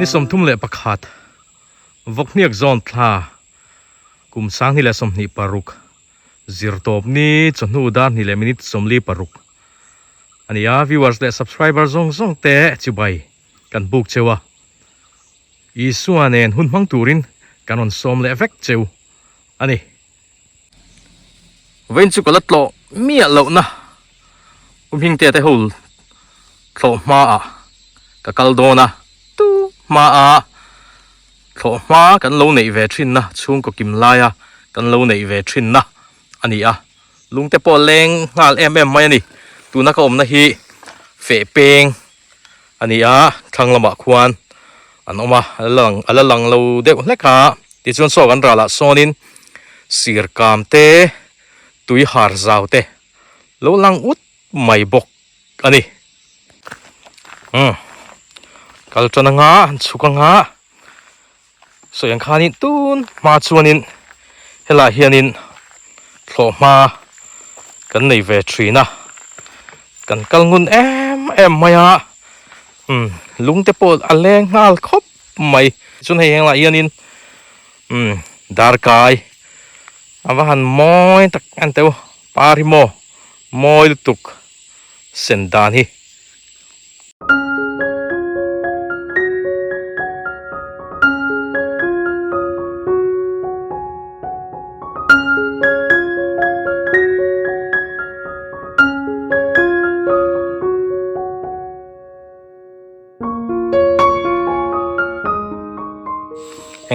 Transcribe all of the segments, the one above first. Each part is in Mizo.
Ni 31 Vawkhniak zawn thla kum 2026 zirtawp ni chawhnu dar hnih leh minute 46 a ni a, viewers leh subscriber zawng zawng te chibai kan buk cheu a, Isua nen hun hmang turin kan rawn sawm leh vek cheu a ni. Vawiin chu ka la tlawh miah lohna u Hmingtea te ho thlawh hmaah ka kal dawn a, tu hmaah thlawh hma kan lo neih ve thinna chhungkaw kim laia kan lo neih ve thinna a ni a, lungte pawh a leng nghal em em mai a ni. Tuna ka awmna hi feh peng a ni a, thlang lamah khuan an awm a, a la lang a la lang lo deuh hlek a, tichuan saw kan ralah sawnin sir kam te tui har zau te lo lang ut mai bawk a ni. Umm kal tan anga an chhuk anga. Sawi ang khanin tun hma chuanin helaiah hianin thlawh hma kan nei ve thin a, kan kal ngun em em mai a, umm lung te pawh a leng nghal khawp mai. Chuan hei heng lah hianin umm darkai a va han mawi tak en teh u par hi maw mawi lutuk sen dan hi.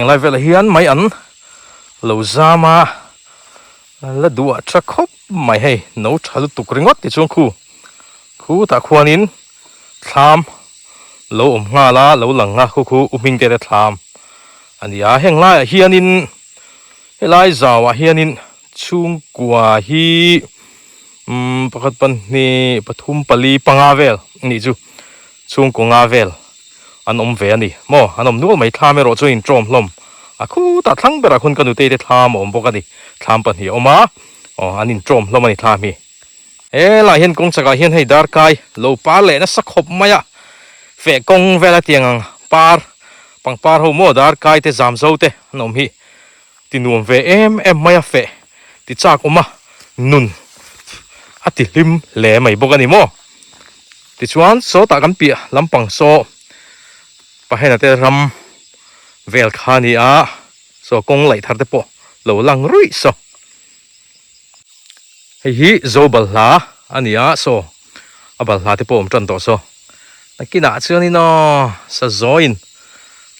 Englai velah hian mai an lo zam a, la duah tha khawp mai hei no tha lutuk ringawt tichuan khu. Khutah khuanin thlam lo awm nghal a, lo lang a, khu khu u hming te te thlam a ni a. Heng laiah hianin helai zauah hianin chhungkua hi umm pakhat pahnih pathum pali panga vel a nih chu chhungkua nga vel an awm ve a ni maw an awm nual mai thlam erawh chuan inṭawm hlawm a khutah thlang berah khuan ka nutei te thlam a awm bawk a ni thlam pahnih a awm a aw an inṭawm hlawm a ni thlam hi. Helaiah hian kawng chakah hian hei darkai lo par leh nasa khawp mai a, feh kawng vel a tiang ang par pangpar ho maw darkai te zam zo te an awm hi ti nuam ve em em mai a feh ti chak awm a nun a ti hlim hle mai bawk a ni maw. Tichuan sawtah kan piah lampang saw pahena te ram vel kha a ni a, saw kawng laih thar te pawh lo lang ruih saw. Hei hi zo balhla a ni a saw a balhla te pawh a awm tan tawh saw nakinah chuanin aw sazawiin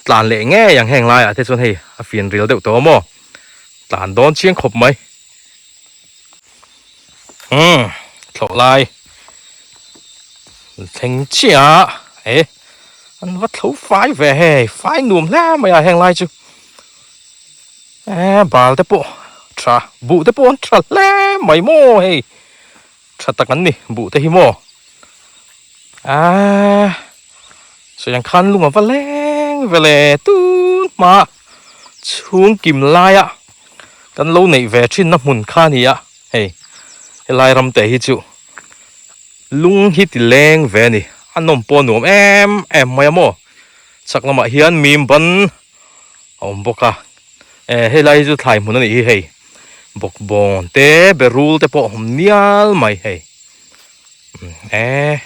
tlan leh ngei ang heng laiah te chuan hei a fian ril deuh tawh a maw tlan dawn chiang khawp mai umm thlawh lai thleng chiah a e an va tho fai ve hei fai nuam hle mai a heng lai chu. Eee bal te pawh tha buh te pawh an tha hle mai maw hei tha tak an ni buh te hi maw aaa sawi ang khan lung a va leng ve le tun hma chhung kim laia kan lo neih ve thin na hmun kha a ni a hei helai ram te hi chu lung hi ti leng ve a ni a nawm pawh a nuam em em mai a maw chhak lamah hian mim ban. a awm bawk a eh helai hi chu thlai hmun a nih hi hei bawkbawn te berul te pawh a awm nial mai hei eh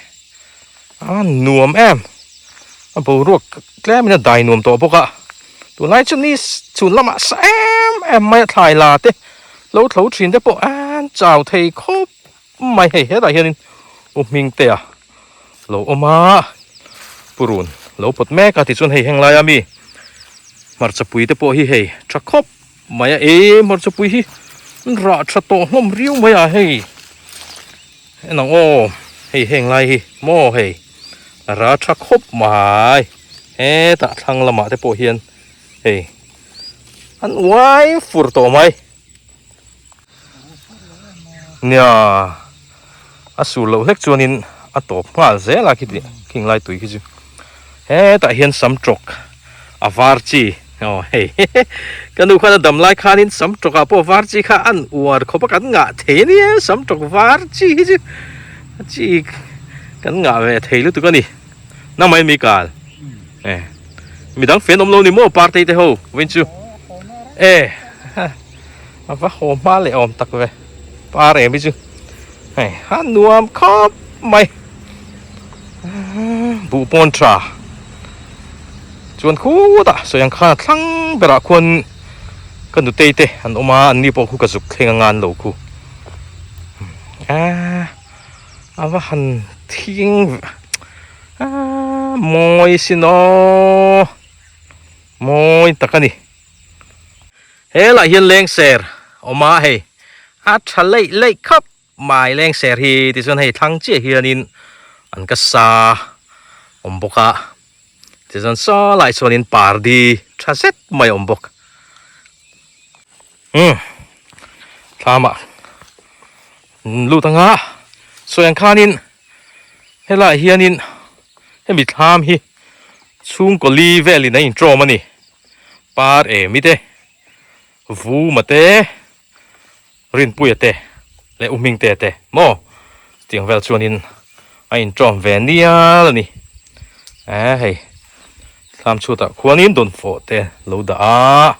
a nuam em a boruak tlem in a dai nuam tawh bawk a tunlai chu ni chhun lamah sa em em mai a thlai la te lo thlo thin te pawh an chau thei khawp mai hei hetah hianin u Hmingtea lo awm a purun lo pawt mek a tichuan hei heng laia mi hmarcha pui te pawh hi hei tha khawp mai a e hmarcha pui hi an rah tha tawh hlawm riau mai a hei en ang aw hei heng lai hi maw hei a rah tha khawp mai hetah thlang lamah te pawh hian hei an uai fur tawh mai. Nia a sur loh hlek chuanin a tawp nghal zel a khiti khing lai tui khi chu hetah hian sam tawk a var chi aw hei ka nu khan a dam lai khanin sam tawk ah pawh var chi kha an uar khawp a kan ngah thei a nia sam tawk var chi hi chu a chi kan ngah ve thei lutuk a ni na mai mi kal e. Midang fen awm lo ni maw partei te ho vawiin chu e a va haw hma leh awm tak ve par em hi chu hei a nuam khawp mai buh pawn tha chuan khutah sawi ang khan a thlang berah khuan ka nutei te an awm a an ni pawh khu ka zuk thleng anga an lo khu a va han thing Aaa mawi sin aw mawi tak a ni he lah hian lengser awm a hei a tha leih leih khawp mai lengser hi tichuan hei thlang chiah hianin an ka sa awm bawk a tichuan saw lai chuanin pardi tha zet mai a awm bawk umm thlamah lut anga sawi ang khanin. Helaiah hianin hemi thlam hi chhungkaw li velin a intawm a ni. Par emi te, Vuma te, Rinpuia te leh U Hmingte te maw chutiang vel chuanin a intawm ve nial a ni. Eeh hei thlam chhutah khuanin dawnfawh te lo dah a.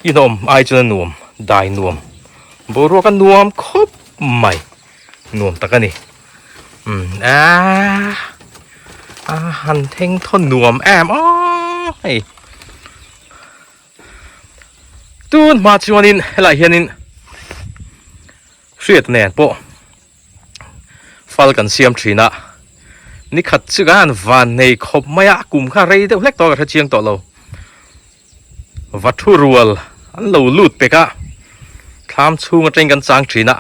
Inawm ai chuan a nuam, dai nuam, boruak a nuam khawp mai, nuam tak a ni. Umm aaa a han theng thawn nuam em aw hei. Tun hma chuanin helaiah hianin hriat nen pawh fal kan siam thin a, nikhat chu kan han van nei khawp mai a, kum kha rei deuh hlek tawh a ka hre chiang tawh lo. Va thu rual an lo lut pek a, thlam chhung atangin kan chang thin a,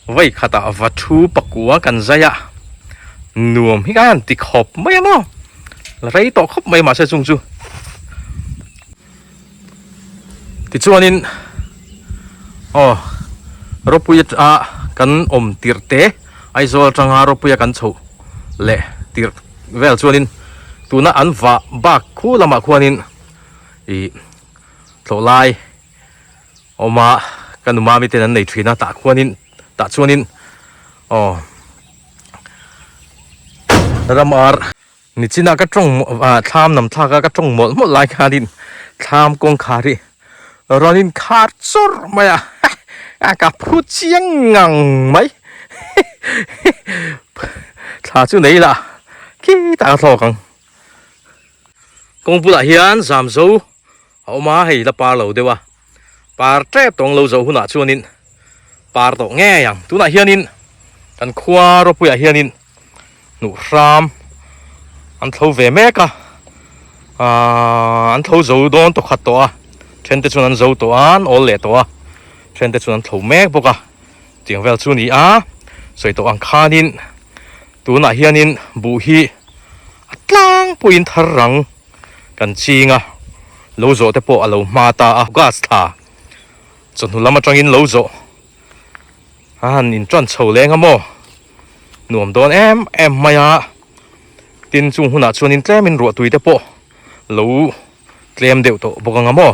vawi khatah va thu pakua kan zai a, nuam hi kan han ti khawp mai a maw, la rei tawh khawp mai mahse chung chu. Tichuanin aw rawpui a kan awm tirh te Aizawl atanga rawpuia kan chhoh leh tirh vel chuanin tuna an vah bak khu lamah khuanin ih thlawh lai awm a ka nu mami ten an nei thin a tah khuanin tah chuanin aw ram ar Nichina ka tawng ah thlam nam thlak a ka tawng mawlh mawlh lai khanin thlam kawngkhar hi rawn in khar chawrh mai a a ka phu chiang ngang mai thla chu nei lah khitah ka thlawk ang kawng bulah hian zam zo a awm a hei la par lo deuh a par tep tawng lo zo hunah chuanin par tawh ngei ang tunah hianin kan khua rawpuiah hianin. hnuh hram an tho ve mek a ahh an tho zo dawn tawh khat tawh a then te chuan an zo tawh a an awl leh tawh a then te chuan an tho mek bawk a tiang vel chu a ni a sawi tawh ang khanin tunah hianin buh hi a tlangpuiin thar rang kan ching a lo zawh te pawh a lo hma ta a gas thla chawhnu lam atangin lo zawh. A han inṭan chho leng a maw? Nuam dawn em em mai a. Tin, chung hunah chuanin tlemin ruahtui te pawh lo tlem deuh tawh bawk ang a maw?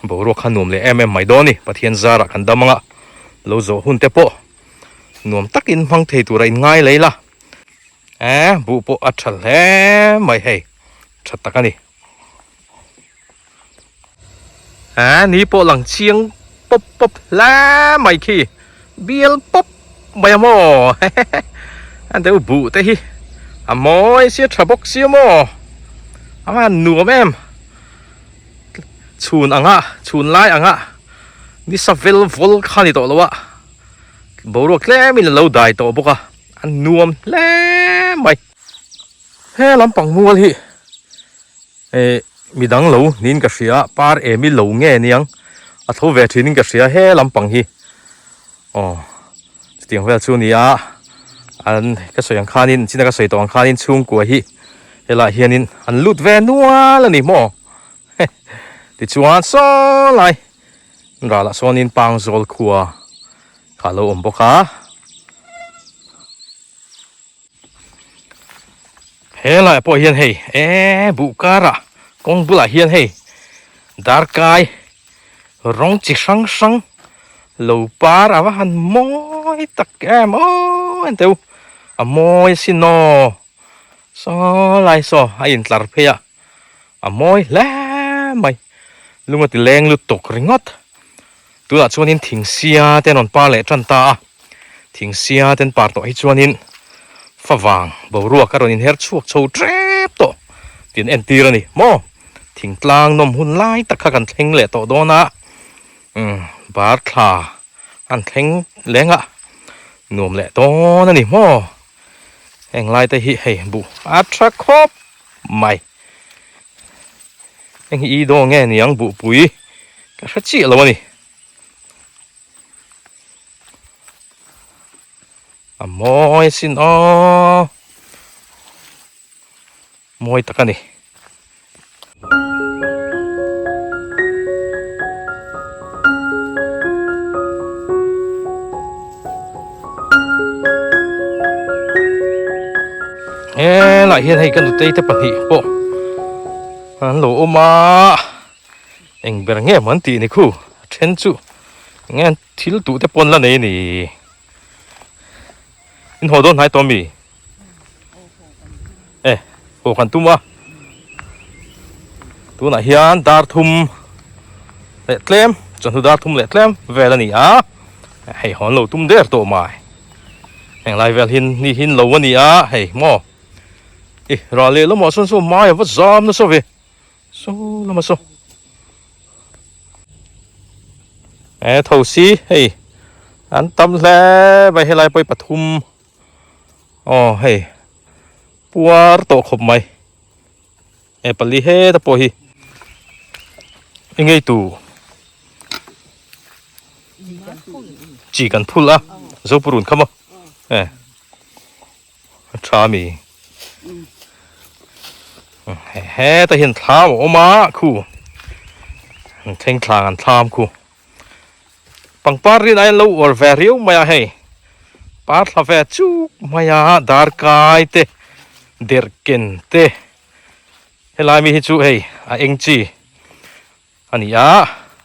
Boruak kha nuam leh em em mai dawn a ni. Pathian zarah kan dam anga lo zawh hun te pawh nuam takin hmang thei tura inngai lei la. Eeh, buh pawh a ṭha hle mai hei, ṭha tak a ni. Aa ni pawh lang chiang pawp pawp hle mai khi bial pawp mai a maw a deuh buh te hi a mawi sia tha bawk sia maw a van nuam em chhun anga chhun lai anga nisa vel vawl kha ni tawh lo a boruak tlem in a lo dai tawh bawk a a nuam hle mai he lampang mual hi. Eh midang lo niin ka hria par emi lo nge niang a tho ve thin in ka hria he lampang hi aw chutiang vel chu a ni a an ka sawi ang khanin china ka sawi tawh ang khanin chhungkua hi helaiah hianin an lut ve nual a ni maw tichuan saw lai ralah sawnin pangzawl khua kha a lo awm bawk a. He laiah pawh hian hei eee buh karah kawng bulah hian hei darkai rawng chi hrang hrang lo par a va han mawi tak em aw enteu a mawi asin aw. Saw lai saw a intlar phei a, a mawi hle mai. Lung a ti leng lutuk ringawt. Tunah chuanin thingsia te an rawn par leh tan ta a, thingsia te an par tawh hi chuanin favang boruak a rawn inher chhuak chho tep tawh tih an entir a ni maw. Thingtlang nawm hun lai tak kha kan thleng leh tawh dawn a, umm bar thla an thleng leng a, nuam leh dawn a ni maw. Heng lai te hi hei buh a tha khawp mai. Heng hi i daw nge niang buhpui ka hre chiah lo a ni. A mawi asin aw. Mawi tak a ni. Helai hian hei ka nutei te pahnih pawh an lo awm a eng ber nge maw an tih ni khu a then chu eng nge an thil duh te pawh an la nei a ni in haw dawn hnai tawh ami. E haw kan tum a tunah hian dar thum leh tlem chawhnu dar thum leh tlem vel a ni a hei hawn lo tum der tawh mai heng lai vel hin ni hin lo a ni a hei maw i ral leh lamah sawn saw mai a va zam nasa ve saw lamah saw e tho si hei an tam hle mai helai pawh hi pathum. Aw hei puar tawh khawp mai he pali heta pawh hi eng ngei tu chi kan phul a zopurun kha maw e a tha mi heta hian thlam a awm a khu an thleng thlang an thlam khu. Pangpar rin a lo uar ve riau mai a hei par thla ve chuk mai a darkai te derhken te helai mi hi chu hei a eng chi a ni a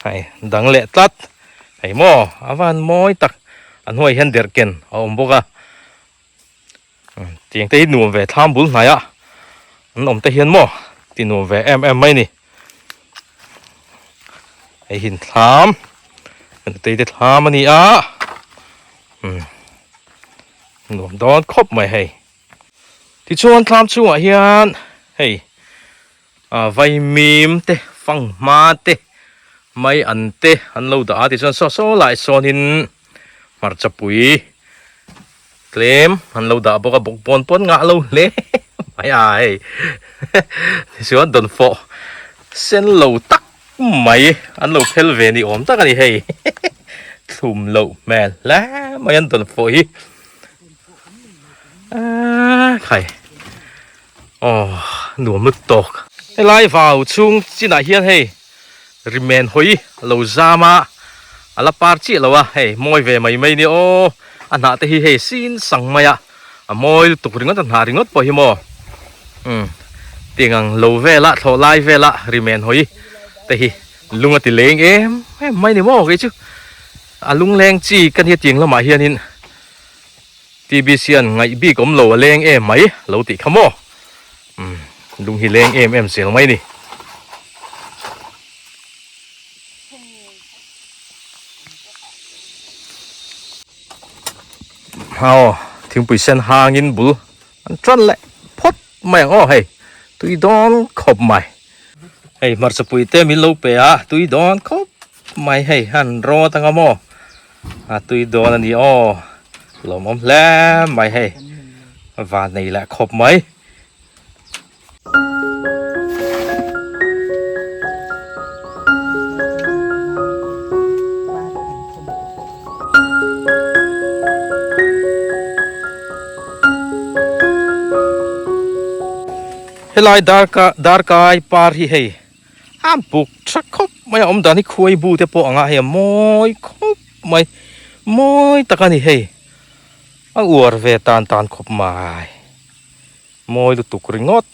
hei dang leh tlat hei maw a van mawi tak a hnuai hian derhken a awm bawk a tiang te hi nuam ve thlam bul hnai a an awm te hian maw ti nuam ve em em mai a ni hei hi thlam nutei te thlam a ni a umm nuam dawn khawp mai hei tichuan thlam chungah hian hei ah vaimim te fanghma te mai an te an lo dah a tichuan saw saw lai sawnin hmarchapui Tlem an lo dah bawk a bawk pawn pawn ngah lo hle mai a hei tichuan dawnfawh sen lo tak mai an lo phel ve ni awm tak a ni hei thlum loh hmel hle mai an dawnfawh hi aaa khai aw nuam lut tawk helai vau chhung chinah hian hei Rimen hawi a lo zam a, a la par chiah lo a, hei mawi ve mai mai nia aw, a hnah te hi hei sin sang mai a, a mawi lutuk ringawt a hnah ringawt pawh hi maw umm tiang ang lo vela thlawh lai vela rimen hawi te hi lung a ti leng em em mai ni maw kei chu a lungleng chi ka nia tiang lamah hianin T_B_C an ngaih bik awm lo a leng em mai lo tih kha maw. Umm lung hi leng em em zel mai ni. Aw thingpui sen hangin bul an tan leh phawt mai ang aw hei tui dawn khawp mai. Hei hmarchapui te min lo pe a tui dawn khawp mai hei han rawt anga maw a tui dawn a ni aw lawmawm hle mai hei van nei leh khawp mai. Helai darkai par hi hei a buk tha khawp mai a awm dan hi khuai bu te pawh anga hei a mawi khawp mai mawi tak a ni hei a uar ve tan tan khawp mai. Mawi lutuk ringawt.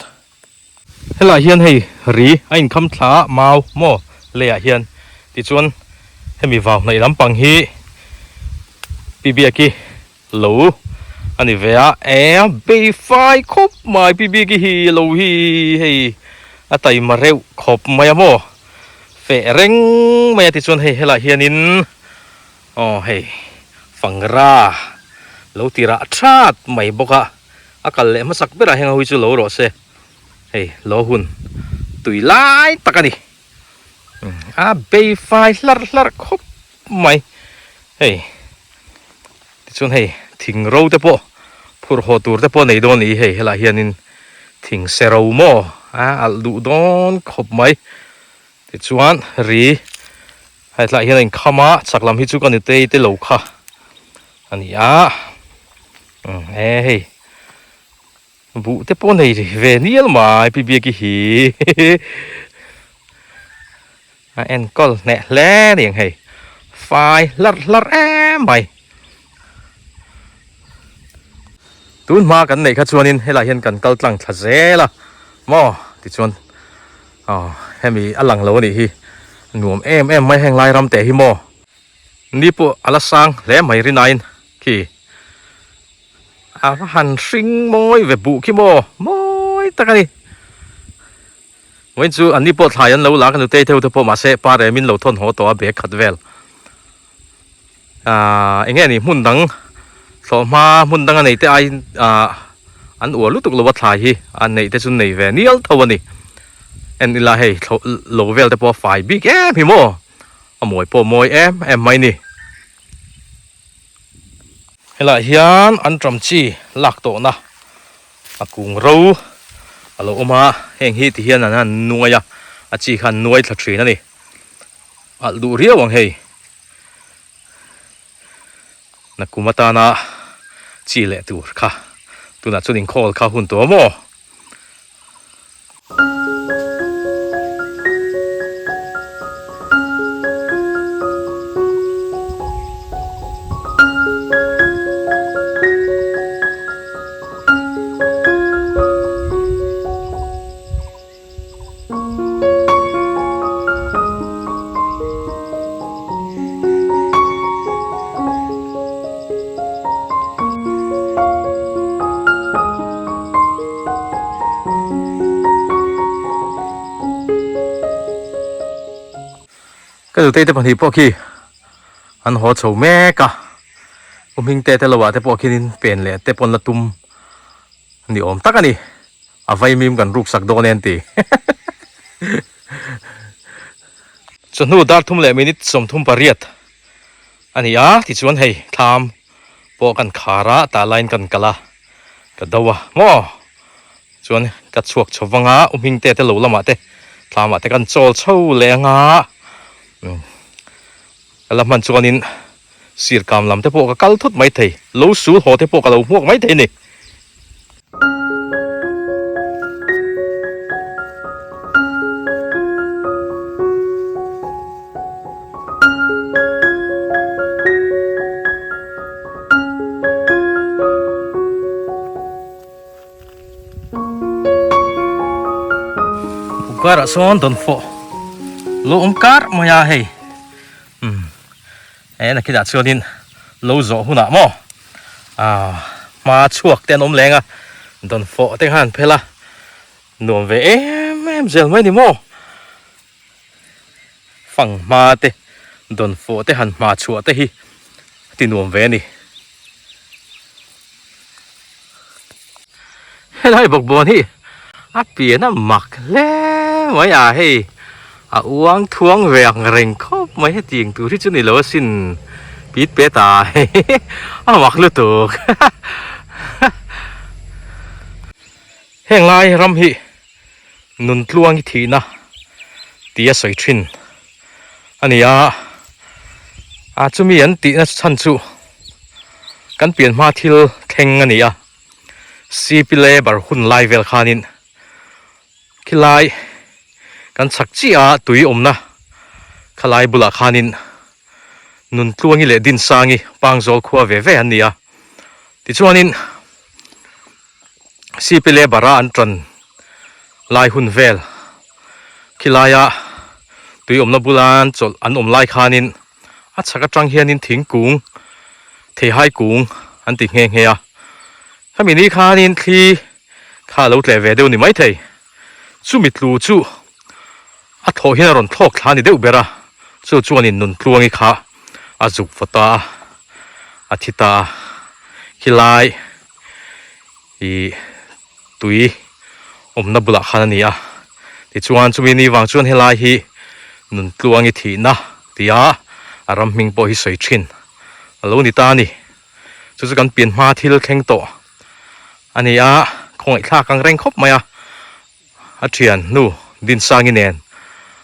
Helaiah hian hei ri a inkham thla a mau maw leiah hian tichuan hemi vau hnaih lampang hi Pi Biaki lo A ni ve a, e a bei fai khawp mai pi bik hi lo hi hei a taima reuh khawp mai a maw feh reng mai a tichuan hei helaiah hianin aw hei fangra lo ti rah that mai bawk a, a kal leh hmasak berah heng ho hi chu lo rawh se hei lo hun tui lai tak a ni a bei fai hlarh hlarh khawp mai hei. Tichuan hei thing ro te pawh phurh haw tur te pawh nei dawn a ni hei helaiah hianin thing se ro maw a alh duh dawn khawp mai tichuan ri hei tlaiah hian a inkham a chak lam hi chu ka nutei te lo kha a ni a umm e hei buh te pawh nei ve nial mai pi biaki hi A enkawl hneh hle a ni ang hei. Fai hlarh hlarh em mai. Tun hma kan neih kha chuanin helaiah hian kan kal tlang thla zel a maw tichuan aw hemi a lang lo a nih hi nuam em em mai heng lai ram teh hi maw. Ni pawh a la sang hle mai rinain khi a va han hring mawi ve buh khi maw mawi tak a ni. Vawiin chu anni pawh thlai an lo la ka nutei theuh te pawh mahse pa rem in lo thawn haw tawh a bag khat vel. Aaa eng nge ni hmun dang thlawh hma hmun dang a nei te aiin aaa an uar lutuk lo a thlai hi a neih te chu nei ve nial tho a ni. En ila hei thlawh lo vel te pawh a fai bik em hi maw a mawi pawh mawi em em mai ni. Helaiah hian an ṭam chi lak tawhna a kung ro a lo awm a, heng hi ti hian an han nuai a, a chi kha an nuai thla thin a ni. Alh duh riau ang hei. Nakum atana chi leh tur kha tunah chuan inkhawl kha hun tawh a maw? Ka nutei te pahnih pawh khi an haw chho mek a, u Hmingte te lo ah te pawh khianin pen leh te pawn la tum ni awm tak a ni, a vaimim kan ruk sak dawn e an ti. Chawhnu dar thum leh minute 38 a ni a, tichuan hei thlam pawh kan khar a, tah laiin kan kal a, ka do a maw? Chuan ka chhuak chho vang a, u Hmingte te lo lamah te thlamah te kan chawl chho leh ang a, ka la hman chuanin sir kam lam te pawh ka kal thut mai thei, lo sul haw te pawh ka lo hmuak mai thei a ni. Karah sawn dawnfawh lo awm kar mai a hei umm he nakinah chuanin lo zawh hunah maw ah hma chhuak te an awm leng a dawnfawh te khan phel a nuam ve em em zel mai ni maw fang hma te dawnfawh te han hma chhuah te hi a ti nuam ve a ni. Helai bawkbawn hi a pian a mak hle mai a hei a uang thuang ve ang reng khawp mai hetiang tur hi chu ni lo asin pit pet a a mak lutuk heng lai ram hi nun tluang hi thihna tih a sawi thin a ni a a chumi an tihna chhan chu kan pian hma thil thleng a ni a cp labour hun lai vel khanin khilai kan chhak chiah a tui awmna khalai bulah khanin Nuntluangi leh Dinsangi Pangzawl khua ve ve an ni a tichuanin cp labour a an tan lai hun vel khilaia tui awmna bula an chawlh an awm lai khanin a chhak atang hianin thingkung theihai kung an ti nghe nghe a. Khami ni khanin thli kha a lo tleh ve deuh ni maithei. Chumi tlu chu a thlawh hian a rawn thlawk thla a ni deuh ber a, chu chuanin Nuntluangi kha a zuk vaw ta a, a thi ta a. Khilai ih tui awmna bulah khan a ni a, tichuan chumi ni vang chuan helai hi Nuntluangi thihna tia a ram hming pawh hi sawi thin a lo ni ta a ni. Chu chu kan pian hma thil thleng tawh a ni a, khawngaihthlak ang reng khawp mai a, a thian nu Dinsangi nen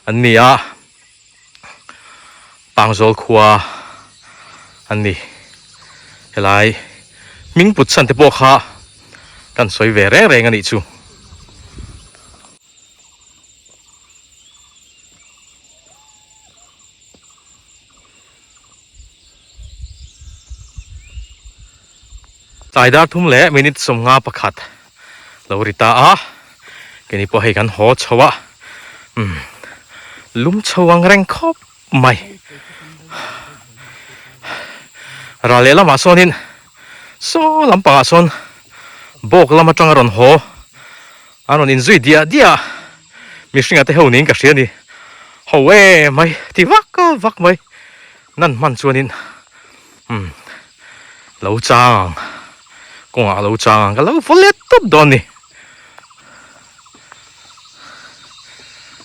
an ni a, Pangzawl khua an ni. Helai hming put chhan te pawh kha kan sawi ve reng reng a nih chu. Tlai dar thum leh minute 51 lo ri ta a, keini pawh hei kan haw chho a, umm lum chho ang reng khawp mai. Ral leh lamah sawnin saw lampangah sawn bawk lam atanga rawn haw an rawn inzui diah diah a, mihringa te ho niin ka hria a ni. Ho e mai ti vak vak mai nan hman chuanin umm lo chang ang kawngah lo chang ang ka lo vaw let tawp dawn ni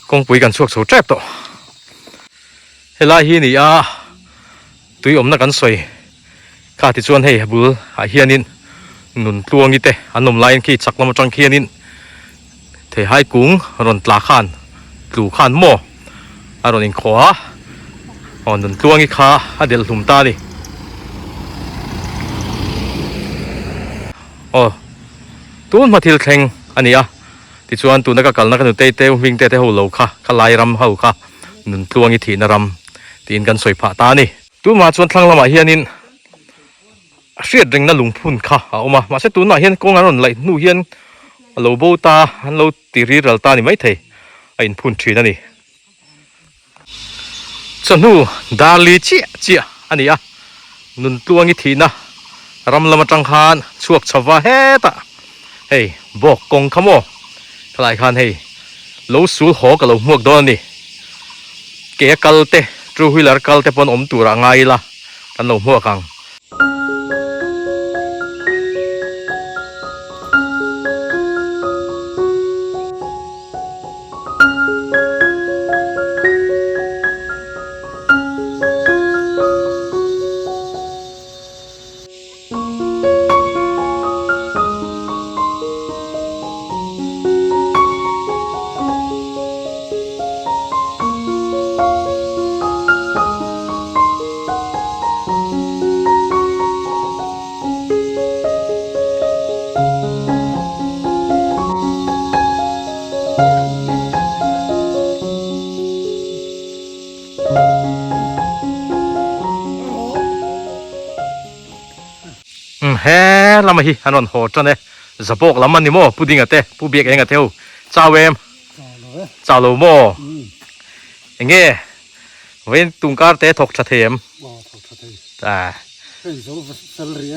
kawngpui kan chhuak chho tep tawh helai hi ni a tui awmna kan sawi kha tichuan hei bul ah hianin nun tluangi te an awm laiin khi chak lam atang khianin theihai kung rawn tla khan tlu khan maw a rawn inkhawh a aw nun tluangi kha a delh hlum ta a ni aw tun hma thil thleng a ni a tichuan tuna ka kalna ka nutei te u hming te te ho lo kha ka lai ram ho kha nun tluangi thihna ram tiin kan sawi phah ta a ni. Tunah chuan thlang lamah hianin a hriat rengna lungphun kha a awm a, mahse tunah hian kawng an rawn laih hnu hian a lo bo ta, an lo ti riral ta a ni maithei, a inphun thin a ni. Chawhnu darli chiah chiah a ni a, Nuntluangi thihna ram lam atang khan chhuak chho va hetah hei bawk kawng kha maw khalai khan hei lo sul haw ka lo hmuak dawn a ni. Ke a kal te two wheeler kal te pawn awm turah ngai ila kan lo hmuak ang. Umm he lama hi an rawn haw tan e zabawk lam a ni maw pu dinga te pu biak enga te ho chau em chau lo maw enge vawiin tungkar te thawk tha thei em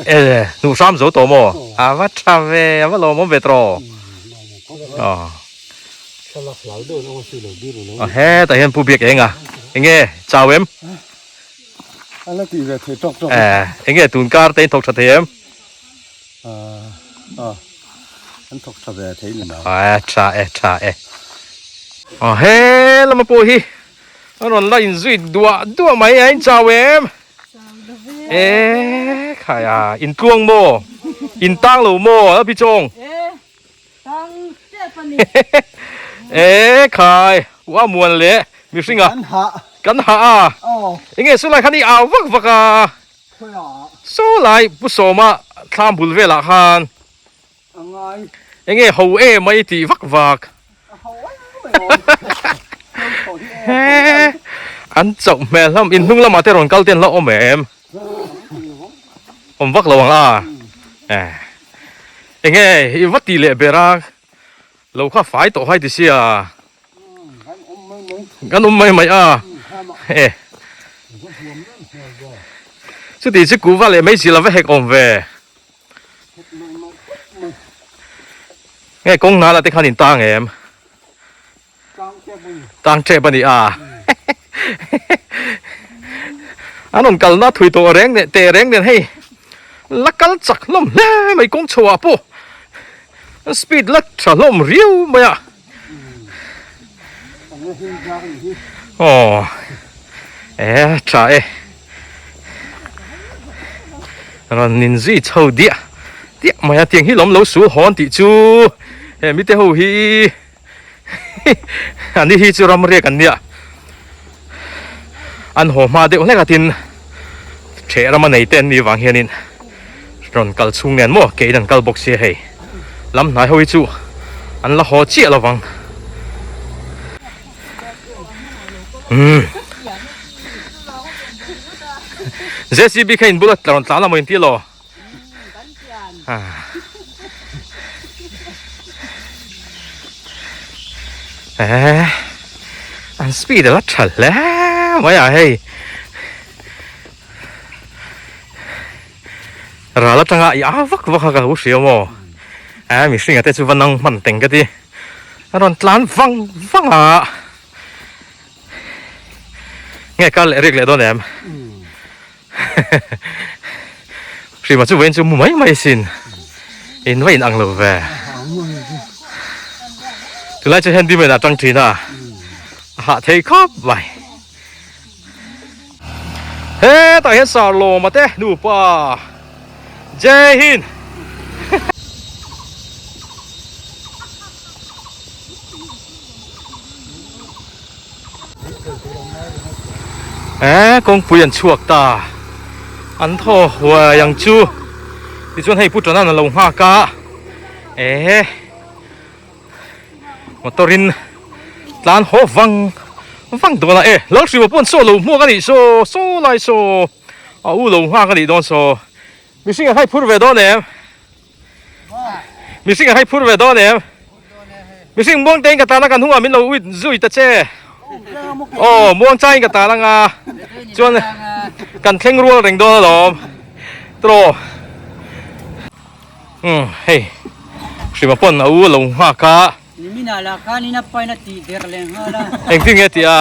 e hnuh hram zo tawh maw a va tha ve a va lawmawm ve tawh aw hetah hian pu biak enga enge chau em. A la tih ve thei tawk tawk. Eh, enge tun kar te in thawk tha thei em? Ah, an thawk tha ve thei ni mai. Eh, tha e, tha e. Ah, he lama pawh hi a rawn la inzui duah duah mai a, in chau em? Eh, khai a, in tluang maw? In tang lo maw, a bichawng? Eh, tang tep a ni. Eh, khai, ua muan leh mihringa. Kan hah. Kan hah a. Aw. Enge saw lai khan i au vak vak a. Khawiah. Saw lai Pu Sawma thlam bul velah khan. A ngai. Enge ho em mai tih vak vak. A ho em mai awm. He an chauh hmel hlawm in hnung lamah te rawn kal te an la awm em. Awm vak lo ang a. Eh. Enge i va tih leh ber a. Lo kha fai tawh hai ti sia. Kan awm mai mai a. E. Chuti chu kuva leh mai zil a va hek awm ve. Nge kawng nala te khan in tang em? Tang tep a ni a. An rawn kalna thui tawh reng leh teh reng nen hei la kal chak hlawm hle mai kawng chho ah pawh speed la tha hlawm riau mai a. Aw e tha e rawn in zui chho diah diah mai a tiang hi lawm lo sul hawn tih chu he mite ho hi ani hi chu ram riak an nia an haw hma deuh hlek a tin theh rama nei te an nih vang hianin rawn kal chhung nen maw ke in an kal bawk sia hei lam hnai ho hi chu an la haw chiah lo vang umm JCB kha in bula rawn tlan a maw in tih law. Eh, an speed a la tha hle mai a hei. Ral atanga i a vak vak a ka lo hria maw. Eh, mihring te chu va nang hman teng ka ti. A rawn tlan vang vang a. Nge kal leh rik leh dawn em? Hrima chu vawiin chu mu mai mai sin in va in ang lo ve tunlai chu handyman ah tang thin a a hah thei khawp mai hetah hian sarlawma te nupa Jai Hind. Eh kawngpui an chhuak ta an thaw huai ang chu tichuan hei pu Tana a lo nghak a eh motor in tlan haw vang vang dawn a eh Lalhriwa pawh an saw lo hmuak a nih saw saw lai saw a u lo nghak a nih dawn saw mihring a hai phur ve dawn em. Mihring a hai phur ve dawn em? Mihring muang tein ka tan a kan hnungah min lo uit zui ta che. Aw muang changin ka tan anga chuan kan thleng rual reng dawn alawm. Tawh. Um hei Hrima pawn a u a lo nghak a. Nimina lah khan in a pain a tih der leh nghal a. Engtin nge tih a?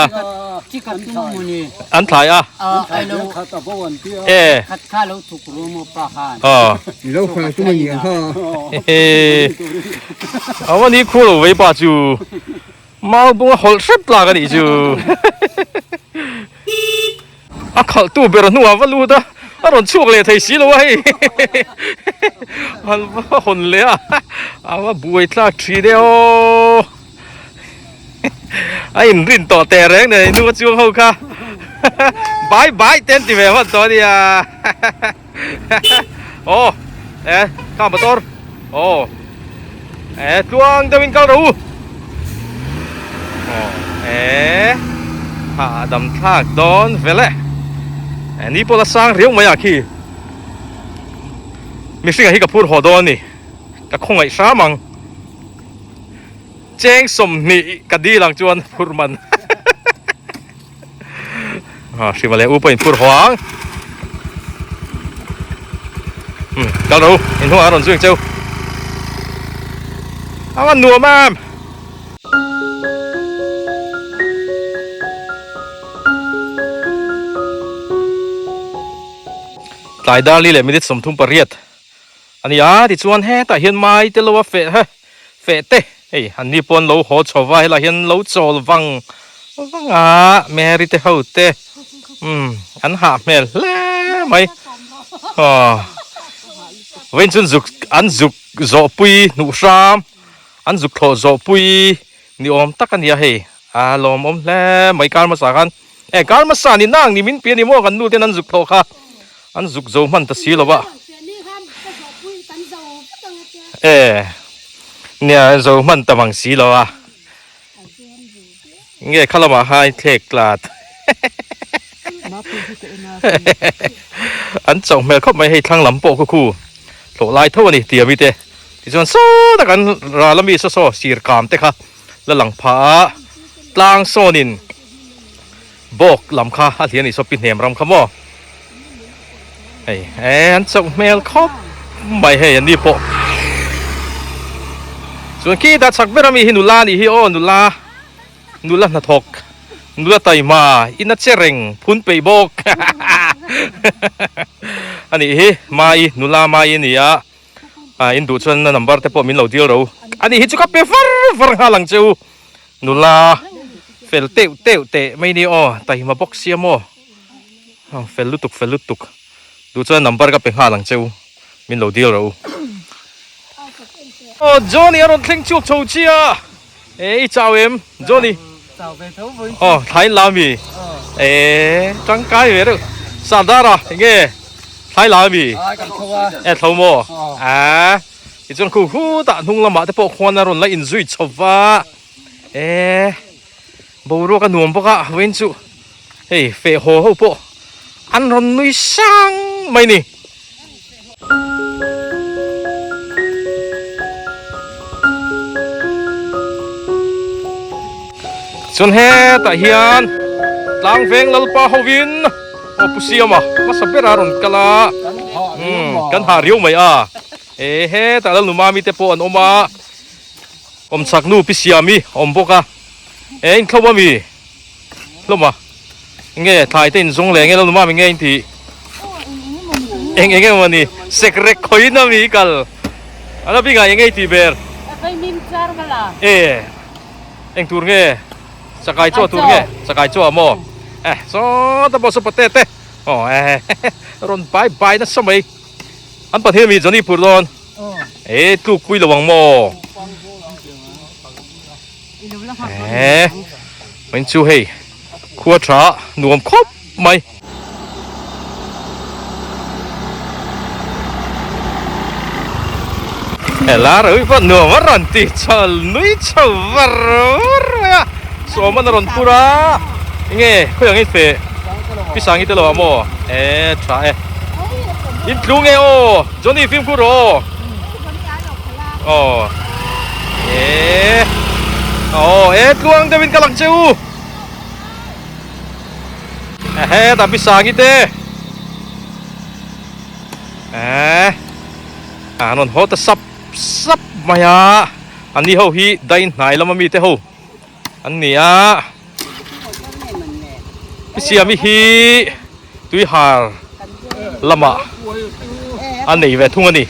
Chi khat chu maw ni? An thlai a. A lo khat a bo an ti a. E. Khat kha lo thuk ru maw pa khan. Aw. Ni lo kha chu ni ha. Aw ani khu lo vei pa chu mau bunga hawlh hrep tlak a nih chu. A khalh tu ber hnuah va lut a, a rawn chhuak leh thei si lo a hei. Han va hawn leh a, a va buai tlak thin e aw. A inrin tawh teh reng nen inu a chuang ho kha. Bai bai te an ti ve hman tawh a nia. Aw, e, kha motor. Aw, e, tluang deuhin kal rawh u. Aw, e, hahdam thlak dawn vel e. E, ni pawh la sang riau mai ah khi. Mihringa hi ka phur haw dawn a ni. Ka khawngaih hram ang. Cheng 20 ka dil ang chuan phur man. Ha hrima leh u pawh in phur haw ang. Um kal ro in hnungah a rawn zui ang cheu. A va nuam em. Tlai dar li leh minute 38 a ni a tichuan hetah hian mai te lo a feh he. Feh te, hei an ni pawh an lo haw chho va, helaiah hian lo chawl vang vang a, Mary te ho te umm an hah hmel hle mai aw vawiin chuan zuk an zuk zawh pui hnuh hram an zuk thlawh zawh pui ni awm tak a ni a hei a lawmawm hle mai kar hmasa khan e kar hmasa ni nang ni min pi a ni maw kan nu ten an zuk thlawh kha an zuk zo hman ta si lo va. E nia zo hman ta mang si lo a nge kha lamah khan thlek tlat an chauh hmel khawp mai hei thlang lam pawh khu khu thlawh lai tho a ni tia mite tichuan saw tak an ral ami saw saw sir kam te kha la lang phah a tlang sawnin Bawk lam kha a hlian isawp pi hnem ram kha maw hei e an chauh hmel khawp mai hei an ni pawh. Chuan khitah chhak ber ami hi nula anih hi aw nula nula hnathawk nula taima in a che reng phun peih bawk anih hi mai nula mai a ni a ah in duh chuan a number te pawh min lo dil ro anih hi chu ka pe var var nghal ang che u nula fel teuh teuh teh mai ni aw taima bawk sia maw aw fel lutuk fel lutuk duh chuan number ka pe nghal ang che u min lo dil ro. Aw Johnny a rawn thleng chhuak chho chiah e i chau em Johnny Chau ve tho vawi aw thlai la mi e tangkai ve reuh Sardara enge thlai la mi Ai kan tho a e tho maw a tichuan khu khutah hnung lamah te pawh khuan a rawn la inzui chho va e boruak a nuam bawk a vawiin chu hei feh haw ho pawh an rawn nui sang mai ni. Chuan hetah hian tlangveng lalpa hovin aw pu Siama hmasa bera rawn kal a kan hah riau mai a e hetah Lalnumami te pawh an awm a awmchak nu pi Siami a awm bawk a e inthlo ami hlawm a nge thlai te inzawng leh nge Lalnumami nge intih Eng eng emaw ni sekrek khawiin a mi kal a la bikah eng nge i tih ber? E eng tur nge chakai chaw tur nge chakai chaw ah maw e sawta pawh saw pate te aw e rawn bai bai nasa mai an pahnih ami Johnny phur dawn e tluk pui lo ang maw e min chu hei khua tha nuam khawp mai. Hela reuh pawh nuam a rawn ti chho nui chho var var mai a sawm an rawn pur a enge khawi ang i feh pi sangi te lo ah maw e tha e in tlu nge aw Johnny fimkhur rawh aw aw e aw e tluang deuhin ka lang che u. Ehe tah pi sangi te eh an rawn haw ta sap sap mai a an ni ho hi dai hnai lama mi te ho an ni a pi siami hi tuihar lamah a nei ve thung a ni.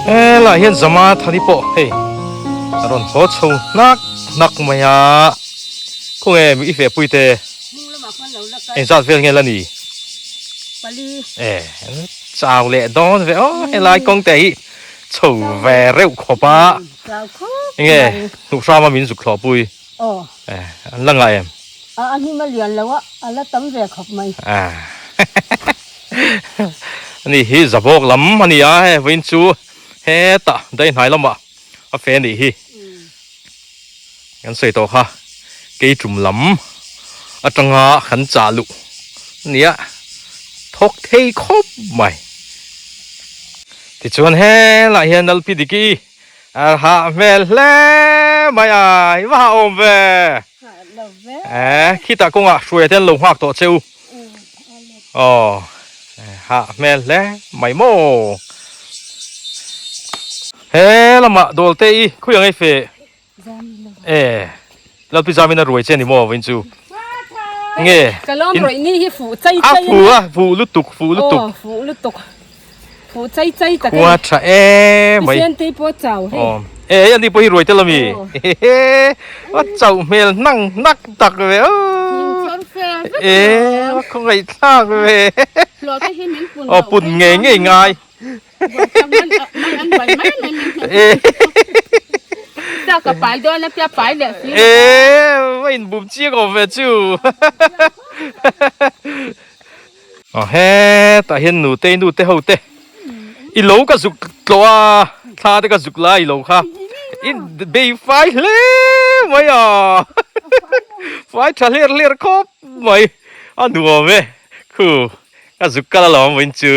Helaiah hian Zama Thani pawh hei a rawn haw chho hnak hnak mai a khawnge i fehpui te engzat vel nge la ni e chau leh dawn ve aw helai kawng te hi chho ve reuh khawp a enge hnuh hrama min zuk thlawh pui an la ngah em a hnim a lian lo a a la tam ve khawp mai ani hi zabawk lam a ni a hei vawiin chu hetah dai hnai lamah a fe a nih hi kan sawi tawh kha keitum lam atanga kan chah luh a ni a thawk thei khawp mai tichuan helaiah hian Lalpi Diki a hah hmel hle mai a i va hah awm ve eh khitah kawngah hruai te an lo nghak tawh che u aw hah hmel hle mai maw. He lamah dawlte i khawi ang ei feh e Lalpi Zamin a ruai che a ni maw vawiin chu nge Ka lawm rawih ni hi fuh chai chai a fuh a fuh lutuk fuh lutuk aw fuh lutuk fuh chai chai tak khua tha e mai Pisian te pawh chau hei aw E hei ani pawh hi ruai tel ami a chauh hmel hnang hnak tak ve aw e a khawngaih thlak ve aw pun ngei ngei ngai e va inbum chiang awm ve chu Aw hetah hian nutei nute ho te i lo ka zuk tlawh a thla te ka zuk lai lo kha i bei fai hle mai a fai tha hler hler khawp mai a nuam e khu ka zuk kal alawm vawiin chu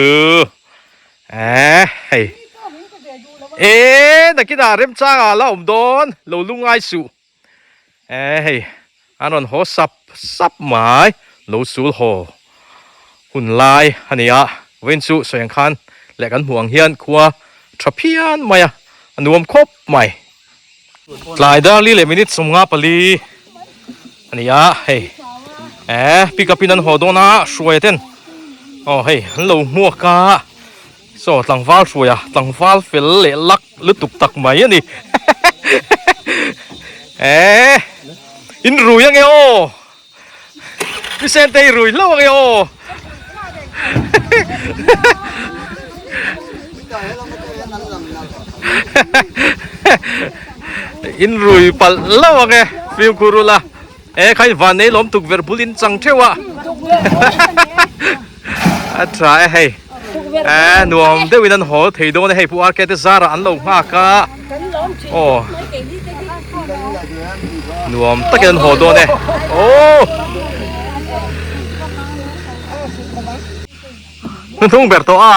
eh hei e nakinah remchangah la awm dawn lo lungai suh. Eh hei an rawn haw sap sap mai lo sul haw hun lai a ni a vawiin chu sawi ang khan leh kan hmuh ang hian khua tha phian mai a a nuam khawp mai tlai dar li leh minute 54 a ni a hei eh pick up in an haw dawn a hruai ten aw hei an lo hmuak a Saw tlangval hruai a, tlangval fel leh lak lutuk tak mai a ni. Eeh, in rui ange aw. Pi Sente i rui hlauh ange aw. In rui palh hlauh ange fimkhur ula. Eh kha in van nei lawm tukverh bul in chang theuh a. A tha e hei. Eh nuam deuhin an haw thei dawn e hei Pu RK te zarah an lo nghak a. Aw. Nuam takin an haw dawn e. Aw. Hnuhnung ber tawh a.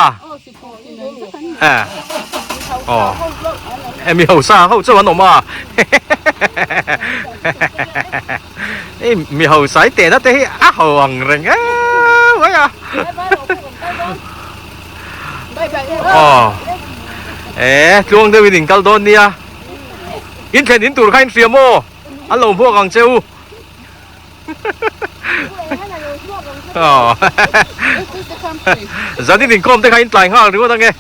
Eh. Aw. Eh mi hausa ho chu an awm a. Ei mi hausa i tehna te hi a ho ang reng em mai a. Aw. Eh tluang deuhin in kal dawn nia. In thlen in tur kha in hria maw? An lo hmuak ang che u. Zanin inkhawm te kha in tlai nghal ringawt ange.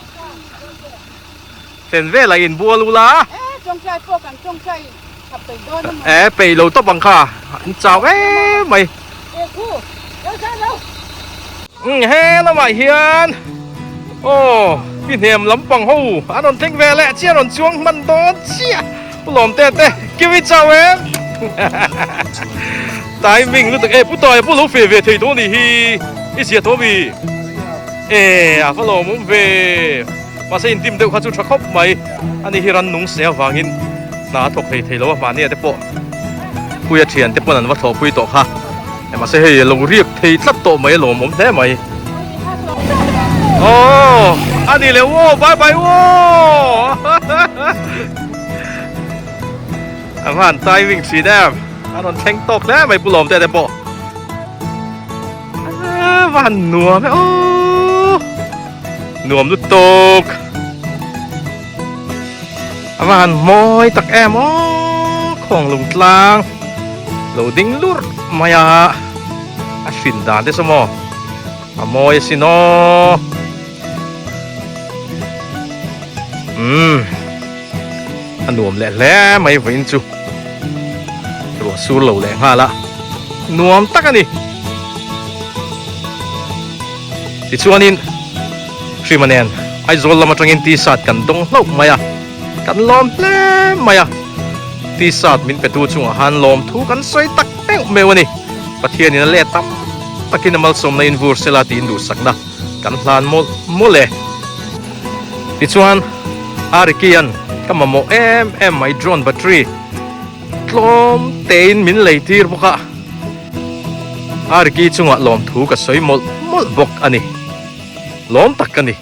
Thlen velah in bual ula. Eh peih lo tawp ang kha an chau em mai. Umm he lamah hian aw mi hnem lampang ho an rawn thleng ve leh chiah rawn chuang hman dawn chiah pu lawm te te kiu i chau em timing lutuk e pu tawi pu lo fe ve thei tawh a nih hi i zia tawh ami e a va lawm awm ve mahse indim deuh kha chu tha khawp mai ani hi rannung se avangin hna a thawk thei thei lo a mahni ah te pawh puia thian te pawn an va thlawhpui tawh kha. Mahse hei a lo riak thei tlat tawh mai a lawmawm hle mai. Aww a ni leh aw bye bye aw A van timing thin em a rawn thleng tawk hle mai pu lawm te te pawh a van nuam e aw nuam lutuk A va han mawi tak em aw khawng lung tlang lo ding lurh mai a a hrin dan te saw maw a mawi asin aw umm a nuam leh hle mai vawiin chu ruah sur lo leh nghal a nuam tak a ni tichuanin. Hrima nen Aizawl lam atangin T-shirt kan dawng hlauh mai a, kan lawm hle mai a. T-shirt min petu chungah han lawm thu kan sawi tak meuh meuh a ni. Pathianin a let tam takin a malsawmna in vur sela tiin duhsakna kan hlan mawlh mawlh e. Tichuan, Arikian ka mamawh em em mai drone battery tlawm tein min lei tir bawk a. Ariki chungah lawmthu ka sawi mawlh mawlh bawk a ni. Lawm tak ka ni.